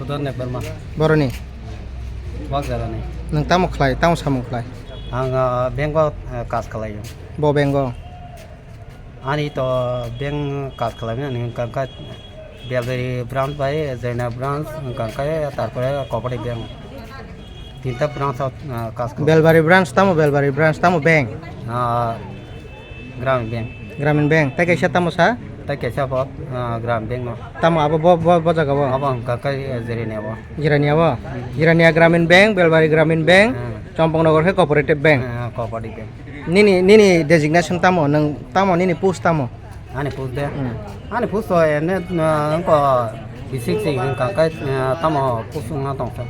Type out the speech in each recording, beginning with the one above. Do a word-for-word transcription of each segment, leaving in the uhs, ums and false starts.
Debbarma. Boroni? Wak jagani. Nwng tamo khlai, tamo samung khlai? Ang, ah, bank o, ah, kaj khlaio. Bo bank o? Ani to bank kaj khlaimani hwnkha khe Belbari branch bai Jaina branch hwnkha khe tarpore Cooperative bank. Tinta branch o, ah, kaj khlai. Belbari branch tamo, Belbari branch tamo bank? Ah, Gramin Bank. Gramin Bank. Tei kaisa tamo sa? Tei kaisa bo, ah, Gramin Bank no. Tamo abo bo, bo, bo jaga bo? Abo hwnkha khe, eh, Jirania bo. Jirania bo? Jirania Gramin Bank, Belbari Gramin Bank, hmm. Chompongnagar khe Cooperative Bank. Eh, Cooperative Bank. Nini, nini designation tamo? Nwng tamo nini post tamo? Ani post de? Hmm. Ani post to ene, ah, wngkha B six C hwnkha khe, ah, tamo post wngna tongkha.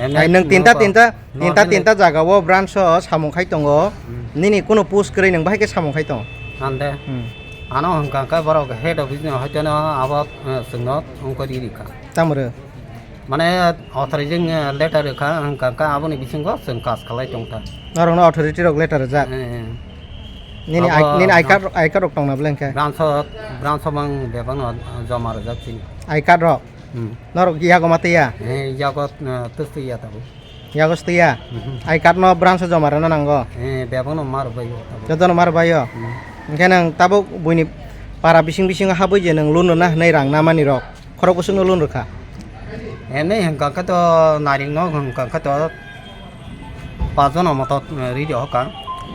Ene ai nwng tinta, wngkha tinta, tinta, normal tinta jaga o branch o samung khai tongo. Hmm. Nini kuno post kwrwi nwng bahai khe samung khai tongo? Ande. Hmm. Ano hwnkha khe borok head office ni hoite no abo, ah, chwngno wngkha riri kha. Tamo rw? Mane authorizing, eh, letter rwkha, hwnkha khe aboni bisingo chwng kaj khlai tongkha. Norokno authority rok letter rwjak? Eh, eh. Nini abo I-, nini I card, I card rok tongna bwle hwnkhe? Branch o, branch o mang bebakno joma rwjak chini. I card rok? Hmm. Norok yago ma twiya? Eh, yago, eh, twistwi ya tabuk. Yago twiya? Mhm. I card no branch o joma rwna nango? Eh, bebakno ma rwbaio tabuk. Jotono ma rwbaio? Hmm. Hwnkhe nwng tabuk buini para bising bisingo habwi je nwng loan rwna hwnwi rang namani rok? Khorok bwswkno loan rwkha. Ene hwnkha khe to naring no hwnkha khe to pajon moto ridi hoka.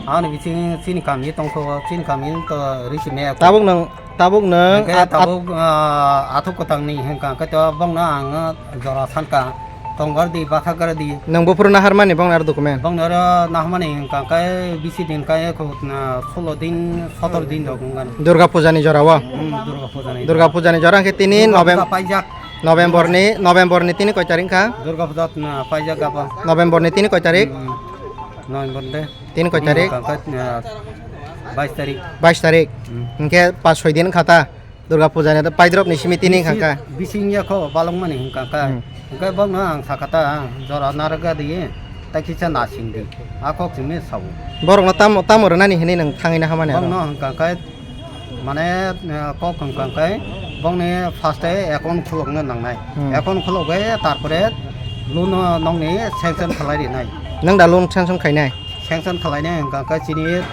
Ani bising chini kami tongkho, chini kami to risi me. Tabuk nwng, tabuk nwng hwnkhe at-, at- tabuk, ah, athuk kwtang ni hwnkha khe to bongno ang jora sanka. Tonggar di, bakha gar di. Nwng buphuru naharmani bongni aro document? Bongni aro naharmani hwnkha khe bisi din khe khuk na solo din, sotor din rok wngkha. Durga puja ni jora o? Hmm, Durga puja ni. Durga puja ni jora hwnkhe tini Durga Novem-, puja paijak. November ni, November ni tini koi tarik wngkha? Durga puja na paijak abo. November ni tini koi tarik? Hmm, November de. Tini koi tarik? Hwnkha khe, ah, bais tarik. Bais tarik. Hmm. Hwnkhe pas soi din wngkha ta? Durga puja ni paidrop ni simi tini hwnkha kha. Bising ya kho balong mani hwnkha kha. Hmm. Hwnkhe bokno ang sakha ta, jora narwk di, ta kisa nasing di. A kok simi sao. Borok no tamo, tamo rwnani hinwi nwng thangwi na hamani aro? Bokno hwnkha kha, mane, eh, kok hwnkha kha, bokni first e account khulokna nangnai. Hmm. Account khulok bai tarpore loan no nokni sanction khalai rinai. Nwng da loan sanction khainai? Sanction khlainai hwnkha khe chini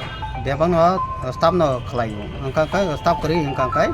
bebakno staff no khlaio. Hwnkha khe staff kwrwi hwnkha khe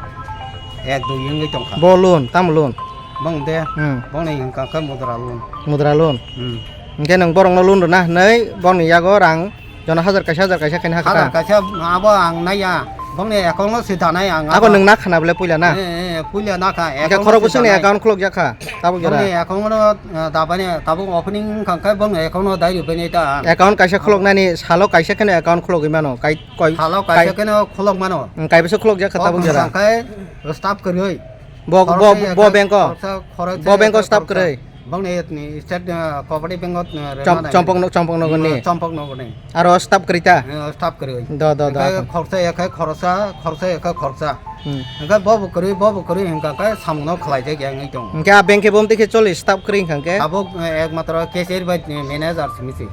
ek dui wngwi tongkha. Bo loan, tamo loan? Bong de, hmm, bongni hwnkha khe mudra loan. Mudra loan? Hmm. Hwnkhe nwng borokno loan rwna hwnwi bongni yago rang jono hajar kaisa, hajar kaisa khaina hakha. Hajar kaisa abo ang naiya. Bongni account no se danai ang abo. Abo nwng nakhana bole puila na? Eh, eh, puila nakha. Hwnkhe account khorok no se bwswkni danai. Account khulokjak kha. Tabuk jora. Bongni account no, ah, dabani, tabuk opening wngkha khe bongni account no dai rwbainai ta. Account kaisa khuloknani salo kaisa kheno account khulogwi mano. Kai, koi, salo kai-, kaisa kheno khulok mano. Mm, kai bwswk khulokjak kha tabuk jora. Kok wngkha khe staff kwrwi. Bo, bo, khoroksa bo bank o? Khoroksa, khoroksa, bo bank o staff khoroksa kwrwi? Bongni ni state, ah, Cooperative Bank o, ah, Chom-, rwnai. Chompok no-, Chompok nogor ni? Mm, Chompok nogor ni. Aro staff kwrwi ta? Eh, staff kwrwi. Do, do, do. Hwnkhe khoroksa ya khe khoroksa, khoroksa ya khe khoroksa. Hmm. Hwnkhe bobo kwrwi, bobo kwrwi hwnkha khe samungno khlaijak ya wngwi tongo. Hwnkhe a bank khe bomtwi khe choli staff kwrwi hwnkha khe? Tabuk, eh, ekmatro cashier bai, eh, manager simi se.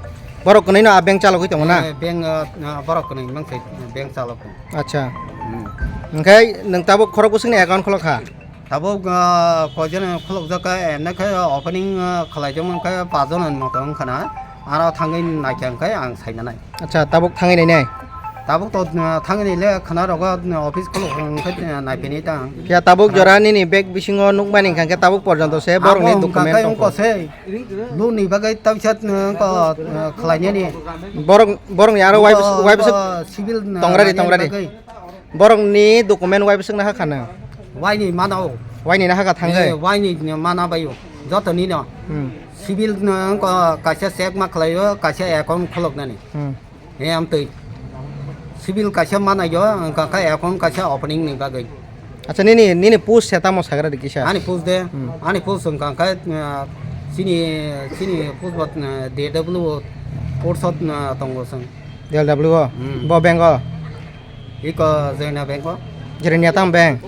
Borok kwnwi no a bank chalogwi tongo na? Eh, bank, eh, borok kwnwi mang se bank chalok tongo. Acha. Hmm. Hwnkhe nwng tabuk khorok bwswkni account khulok kha? Tabuk, ah, koijon khulukjak khe, ene khe opening, ah, khlaijak mankhe pajon ni moto wngkha na, aro thangwi naikha hwnkhe ang saina nai. Acha, tabuk thangwi nainai? Tabuk to, ah, thangwi naile khwna rogo, ah, office khuluk hwnkhe, ah, naiphinai ta ang. Phiya tabuk jora nini bag bisingo nukmani hwnkha khe tabuk porjonto se borokni document tongkha. Abo hwnkha khe wngkha se, loan ni bagwi taisa, ah, wngkha, ah, khlainani. Borok, borokni aro wngkha, wai bwswk, wai bwswk wngkha civil, ah, tongradi, nainani tongradi bagwi. Borokni document wai bwswk nahakha nang? Waini mano. Waini nahakha thangwi? Eh, waini mano baio. Joto nino. Hmm. Civil no wngkha kaisa check ma khlaio, kaisa account khuloknani. Hmm. Eh, amtwi. Civil kaisa manaio, wngkha khe account kaisa opening ni bagwi. Acha, nini, nini post se tamo sagra di kisa? Ani post de, hmm, ani post wngkha khe, ah, chini, chini post bo, ah, D W O post o, ah, tongo chwng. D L W o? Hmm. Bo bank o? Iko Jaina Bank o. Jirania tamo bank?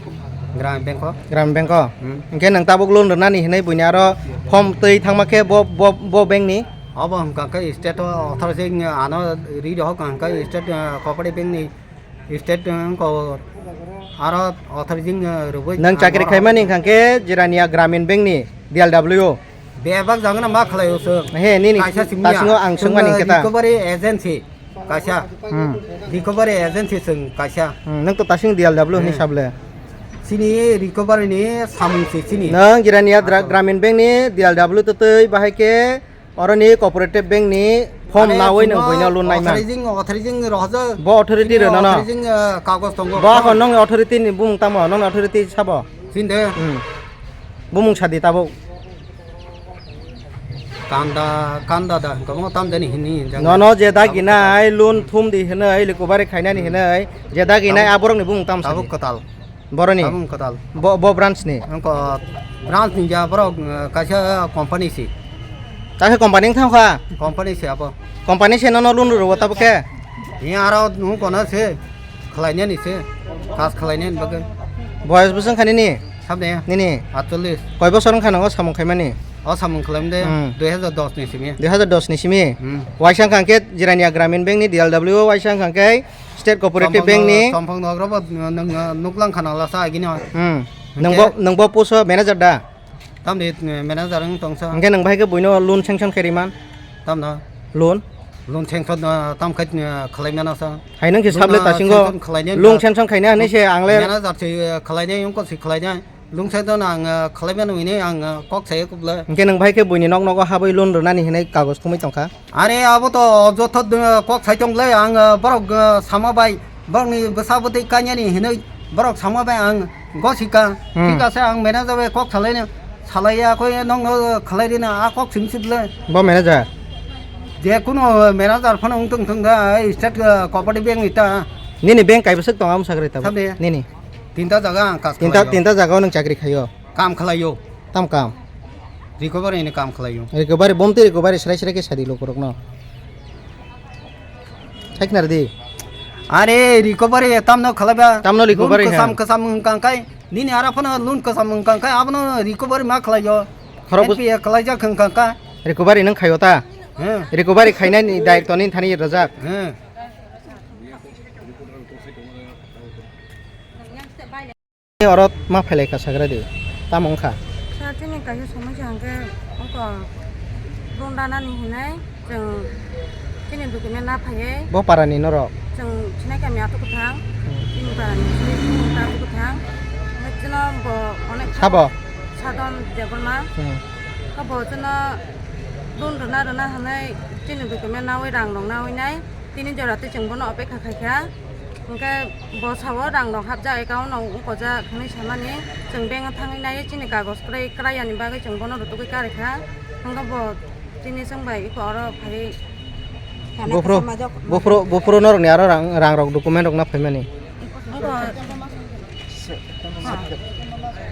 Gramin Bank o. Gramin Bank o? Hmm. Hwnkhe nwng tabuk loan rwnani hinwi buini aro form twi thangma khe bo, bo, bo bank ni? Obo hwnkha khe state o authority ano ri rohok hwnkha state, eh, cooperative bank ni state, eh, wngkha aro authority, eh, rwui. Nwng chakri khaimani hwnkha khe Jirania Gramin Bank ni? D L W. Bebak jagana ma khlai o chwng. He, nini kaisa simi ya. Tasingo ang chwng swngmani hwnkhe ta. Recovery agency kaisa. Hmm. Recovery agency chwng kaisa. Hmm, nwng to tasing D L W hinwi sable. Chini recovery ni samung se chini. Nwng Jirania dra-, Gramin Bank ni D L W to twi bahai khe oroni cooperative bank ni form nawi nwng buino loan naima. Authorizing, authorizing rohorjak. Bo authority rw nono. Authorizing, eh, kagoj tongo. Bo ako nongni authority ni bumung tamo, nongni authority sabo. Sinde. Hmm. Bumung sadi tabuk. Kanda, kanda da, hwnkhe bo tam jani hini jaga. Nono je daginai loan thum di hinwi, likubari khainani hinwi, je daginai aborok ni bumung tam sadi. Tabuk kwtal. Boroni? Tabuk kwtal. Bo, bo branch ni? Wngkha branch ni ya borok, eh, kaisa company si. Kaisa company wng thang kha? Company si abo. Company se nono loan rwo tabuk khe? Ni aro nung kono se khlainani se. Kas khlainani bagwi. Boyos bwswng kha nini? Sabni? Nini? Atchollis. Koi bosor wng kha nang o samung khaimani? O samung khlaimde Hmm. dui hajar dos ni simi. Dui hajar dos ni simi? Hmm. Waisa wng kha khe Jirania Gramin Bank ni D L W o waisa wng kha khe State Cooperative Bank ni. Samphang no, samphang no, nwng, nwng, nwng nuklang khana lasa agini. Hmm. Nwng bo, nwng bo puso manager da? Tamni, eh, manager wng tongsa. Hwnkhe nwng bahai khe buino loan sanction khe riman? Tamno? Loan? Loan sanction, eh, tam khai, eh, khlai mano sa. Hai nwng khe sable tasingo sanction khlainai loan sanction khaina hinwi se ang le manager se, eh, khlainai, wngkha se khlainai. Lungsa dono ang, ah, khlai mano hwnwi ang, ah, kok sai kubla. Hwnkhe nwng bahai khe buini nok nogo habwi loan rwnani hwnwi kagoj thumwi tongkha? Are abo to joto, ah, kok sai tonglai ang, ah, borok, ah, sama bai, borokni bwsa bwtwi kanyani hwnwi borok sama bai ang gosika. Hmm. Thik ase ang manager bai kok salaina, salaiya koi nokno khlai rina a kok simi sibla. Bo manager? Je kuno manager phano wng tong thung da, ai state, ah, cooperative bank ni ta. Nini bank kaibwswk tongo amo sakri tabuk? Sabni? Nini? Tinta jaga ang kas khlaio. Tinta, tinta jaga o nwng chakri khaio? Kam khlaio. Tam kam? Recovery ni kam khlaio. Recovery, bomti recovery srai srai khe sadi lukurokno. Thai khna rwdi. Are recovery tamno khlaiba. Tamno recovery loan kwcham ha. Kwcham wngkang kai, nini ara phano loan kwcham wngkang kai, abono recovery ma khlaio. Khorok bus- N P A khlaijak wngkang ka. Recovery nwng khaio ta? He. Recovery khainani daitwni thani rwjak. He. Oro ma phailai kha sagra di. Tamo wngkha? Sir, chini kaisa somosya hwnkhe wngkha loan ranani hinwi chwng chini document na phaiwi. Bo parani norok? Chwng sinai kami Atuk Kwthang. Hmm. Chini parani chini Atuk Kwthang. Hwnkhe chwngno bo onek Sabo? Sadon Debbarma. Hmm. Khe bo chwngno loan rwna rwna hinwi chini document nawi rang rok nawi nai. Tini jora tei chwng bono opekha khaikha. Hwnkhe bo sao rang rok hapjak account no wngkojak hinwi samani. Chwng bank o thangwi naiwi chini kagoj kwrwi kwrayani bagwi chwng bono rutugwi karikha. Hwnkhe bo tini chwng bai eko oro phaiwi. Buphuru, buphuru, buphuru norokni aro rang, rang rok document rok na phaimani. Wngkha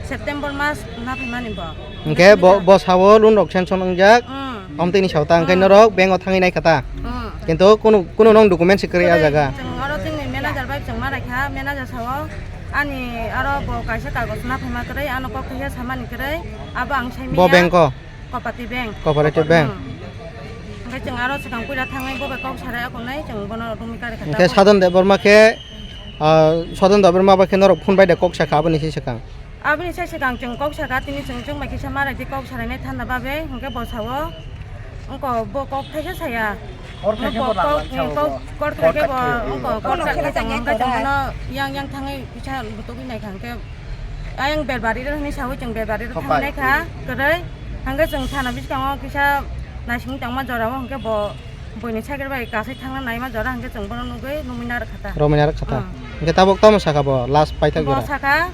September mas na phaimani bo. Hwnkhe bo, bo sao loan rok sanction wngjak. Hmm. Omtwini sao ta, hwnkhe norok bank o thangwi naikha ta. Hmm. Kintu kunu, kunu nong document se kwrwi ah jaga. Chwng oro chini manager bai chwng ma raikha, manager sao ani aro bo kaisa kagoj na phaima kwrwi, ano kok khaisa samani kwrwi, abo ang sai manya. Bo bank o? Cooperative bank. Cooperative bank. Hmm. Hwnkhe chwng aro swkang puila thangwi bo bai kok sarai akonai chwng bono romwi kari kha. Hwnkhe Sadon Debbarma khe, ah, Sadon Debbarma bai khe norok phone bai da kok sakha aboni se swkang? Aboni se swkang chwng kok sakha, tini chwng chwng bai kisa ma raidi kok sarainai thanda babe, hwnkhe bo sao, wngkha bo kok thaisa saya. Kor khai khe bo kok, lang lang sao kok, bo. Kor khai khe bo, wngkha kor khai khe chwng hwnkhe chwng bono yang yang thangwi kisa butugwi naikha hwnkhe. Ayang Belbari rok hinwi sawi chwng Belbari rok thangwi naikha kwrwi. Hwnkhe chwng thana bwskango kisa naisingwi tongma jorao hwnkhe bo buini cycle bai kasai thangna naima jora hwnkhe chwng bono nugwi romwi narwkha ta. Romwi narwkha ta. Hmm. Hwnkhe tabuk tamo sakha bo last paithak jora? Bo sakha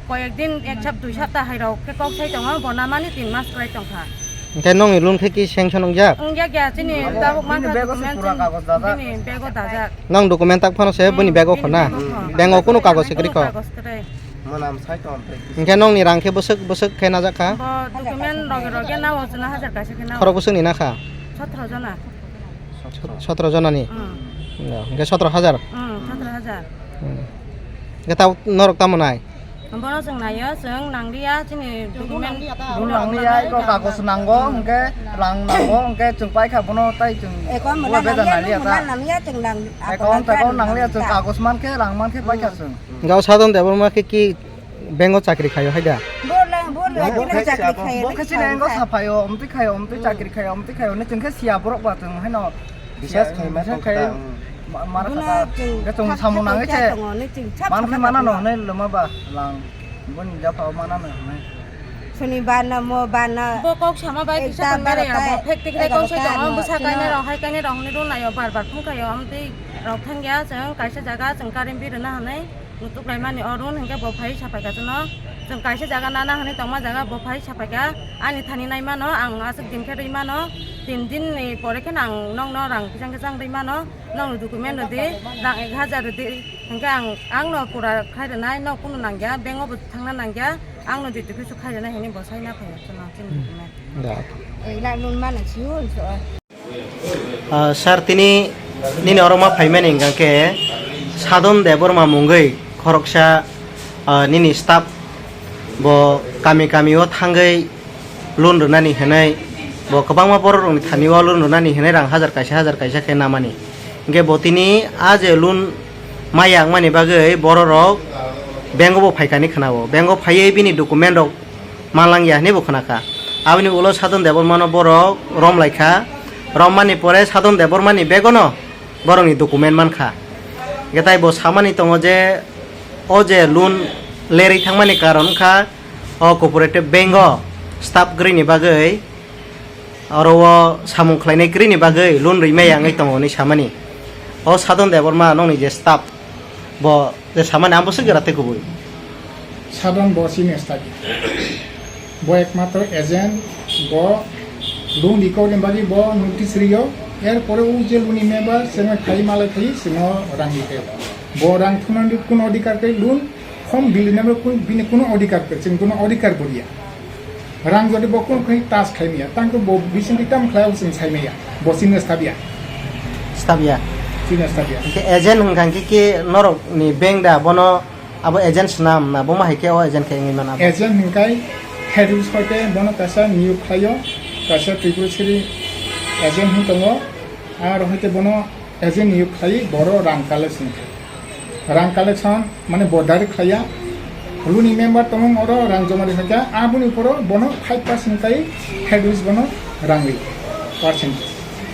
koyek din ek sap dui sapta hai rok khe kok sai tongo, bo namani tin mas kwlai tongkha. Hwnkhe nongni loan khe ki sanction wngjak? Wngjak ya, chini tabuk mankha document chini bag o dajak. Nong document tak phano se bini bag o kho na? Bini bag o kho. Bank o kunu kagoj se kwrwi kho? Kunu kagoj kwrwi. Mwnam sai tong tei. Hwnkhe nongni rang khe bwswk bwswk khe najak kha? Bo document rogi rogi nao chwla hajar kaisa khe nao. Khorok bwswkni nakha? Sotro jona. Sotro jonani? Hmm. Hwnkhe sotro hajar? Hmm, sotro hajar. Hmm. Hwnkhe tamo norok tamo nai? Bono chwng naio, chwng nangliya, chini document. Bono nangliya, eko kagoj nango, hwnkhe rang nango, hwnkhe chwng paikha bono tai chwng. Account bo nangliya, chwng nang-, account nangliya, chwng nang-, account nangliya, chwng kagoj mankhe, rang mankhe paikha chwng. Hwnkhe o Sadon Debbarma khe ki bank o chakri khaio hai da? Bo le, bo Bo khe chakri khayo, bo khe chini engo saphaio, omtwi khaio, omtwi chakri khaio, omtwi khaio, hwnwi chwng khe siya borok ba chwng haino biswas khaima biswas tong khaio. Kha, mm. Ma-, mara kha ta. Khe chwng samung nangwi se. Man khe manano hwnwi lwma ba lang. Boni japhao manano hwnwi. Sonibar no, mobar no. Bo kok sama bai kisa ekta tongmani baro abo, phek tikre kok sai tongo, bwsa kainai rok, hai kainai rok hwnwi rw naio, bar bar phung khaio, amtwi rok thangya, chwng kaisa jaga, chwng current bill rwna hwnwi. Nutuk laimani o run hinkhe bo phai sapai kha chwngno. Chwng kaisa jaga nana hwnwi tongma jaga bo phai sapai kha. Ani thani nai mano, ang aswk din khe rwi mano. Tin din ni pore khe ang nokno rang kichang kichang rwi mano. Nokni document rwdi, rang ek hajar rwdi. Hinkhe ang, ang no pura khai rwnai, nok kunu nangya, bank o bo thangna nangya. Ang no jetu kisu khai rwnai hinwi bo sai na phai chwngno chini document. Da. Ei la nun mano si hun so. Ah, sir, tini nini oro ma phaimani hwnkha khe Sadon Debbarma mungwi khoroksa, ah, nini staff bo kami kami o thangwi loan rwnani hwnwi, bo kwbangma borok rokni thani o loan rwnani hwnwi rang hajar kaisa hajar kaisa khe namani. Hwnkhe bo tini a je loan maya wngmani bagwi borok rok bank o bo phaikani khwnao. Bank o phaiwi bini document rok manlangya hinwi bo khwnakha. Aboni ulo Sadon Debbarmano borok romlaikha. Rommani pore Sadon Debbarmani begono borokni document mankha. Hwnkhe tai bo samani tongo je o je loan lerwi thangmani karon wngkha o cooperative bank o staff kwrwini bagwi. Oro o samung khlainai kwrwini bagwi loan rwimaya wngwi tongo hinwi samani. O Sadon Debbarma nokni je staff bo je samani ang bwswk jora tei kubui. Sadon bo senior staff. Bo ekmatro agent, bo loan recovery ni bagwi bo notice rwio. Erpore o je loan ni member sengwi phai malai phai sengwi rang rikhe. Bo rang thumnani kuno adhikar khe loan form bill ni member kun-, bini kuno adhikar khe, chwng kuno adhikar bo riya. Rang jodi bo kunu khai tas khai maya, tang khe bo bising di tam khlai, chwng sai maya, bo chini stabya. Stabya. Chini stabya. Hwnkhe agent hwnkha khe, khe norok ni bank da bono abo agent swnam na, bo ma hai khe o agent khe wngwi mano abo? Agent hwnkhe head office hoi khe bono kaisa niyok khlaio, kaisa Tripura Siri agent hwn tongo, aro hoi khe bono agent niyok khlai boro rang collection khe. Rang collection mane bo direct khlaiya. Loan ni member tongmung oro rang joma ri kha, aboni poro bono five percent kai head office bono rang ri percentage.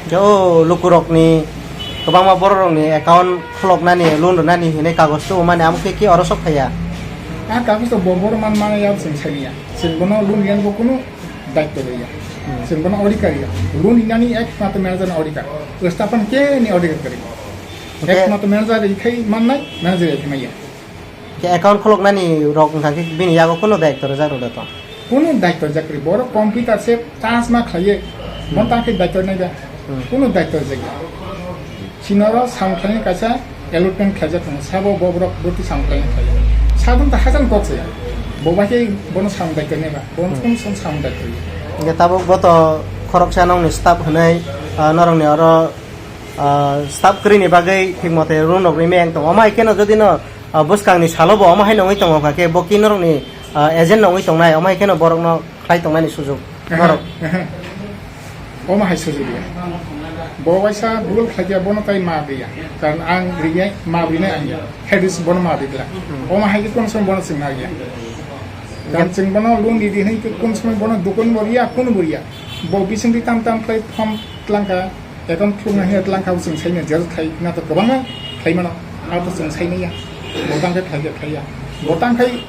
Je o lukurokni kwbangma bororokni account khuloknani, loan rwnani hinwi kagoj tubumani amo khe khe oro sok phaiya. A kagoj to bo boro man maya chwng saiya. Chwng bono loan riyan bo kunu daitto rwya. Hmm. Chwng bono adhikar ya. Loan rinani ekmatro manager ni adhikar. Staff ni khe ni adhikar kwrwi. Hwnkhe ekmatro manager ri khai mannai, manager ri khai maya. Khe account khuloknani rok wngkha khe bini yago kunu daitto rwjak rw da to? Kunu daitto rwjak kwrwi. Borok computer se chance ma khlaiye. Bon ta khe daitto nai da. Hmm. Kunu daitto rwjak ya. Sinoro samung khlaini kaisa allotment khlaijak tongo, sabo bo borok bwtwi samung khlaini khlaiya. Sadon ta hajan kok se. Bo bai khe bono samung daitto nai ba. Bono Hmm. kunu samung daitto ya. Hingke tabuk bo to khoroksa nokni staff hinui, ah, norokni oro, ah, staff kwrwini bagwi thik mote room rok rimai ang tongo. Omo hai kheno jodi no, ah, bwskangni salo bo omo hai nongwi tongo kha khe bo ki norokni, ah, agent nongwi tongnai, omo hai kheno borokno khlai tongnani sujuk Aha, norok. Aha. Omo hai sujuk ya. Bo waisa bul khlai ya, bono tai ma riya. Karon ang riya, ma rinai ang ya. Hedis bono ma rigla. Hmm. Omo hai kono somoi bono chwng na ya. Karon chwng bono loan di di hinui kono somoi bono dukun bo riya, kono bo riya. Bo bising di tam tam khlai form tlangkha, account khulukna hiya tlangkha, bo chwng saimanya, jero khai na to kwbangma khlai mano, abo to chwng saimanya. Bo tang khe khlai khe khlai ya. Bo tang khai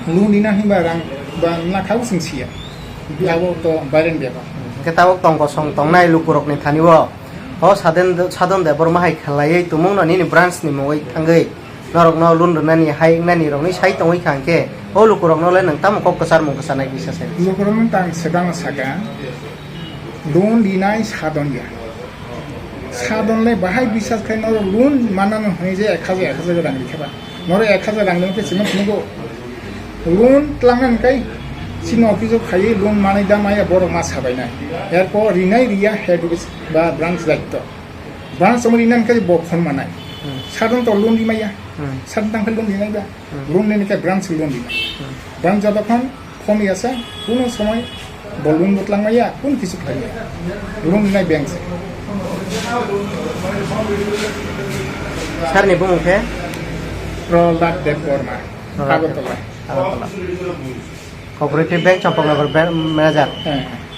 loan rina hinba rang ba na kha, bo chwng siya. Abo to bairen bepar. Hingke tabuk tong kosong tongnai lukurokni thani o, o Sadon, Sadon Debbarma hai khlaiwi tumungno nini branch ni mungwi thangwi. Norokno loan rwnani, hai wngnani rokni sai tongwi kha hwnkhe, o lukurokno le nwng tamo kok kwchar mung kwcharnai kisa sai? Lukurokno tang swkang saka, loan rinai Sadon ya. Sadon le bahai bisas khai norok loan manano hwnwi je ek hajar, ek hajar rang rikhe ba. Norok ek hajar rang rikhe chwngno phunukgo. Loan tlangnani kai chini office o khaiwi loan manai da maya borok ma sabainai. Erpor rinai riya head office ba branch daitto. Branch omo rinani khe bo phone manai. Hmm. Sadon to loan rimaya. Hmm. Sadon tang khe loan rinai ba. Hmm. Loan nini khe branch loan rinai. Hmm. Branch jotokhon phone yasa, kuno somoi bo loan bo tlangmaya, kuno kisu khlaiya. Loan rinai bank se. Sir ni bumung khe? Prahlad Debbarma. Prahlad Agartala. Agartala. Kokrwi khe bank Champaknagar bank manager. Eh.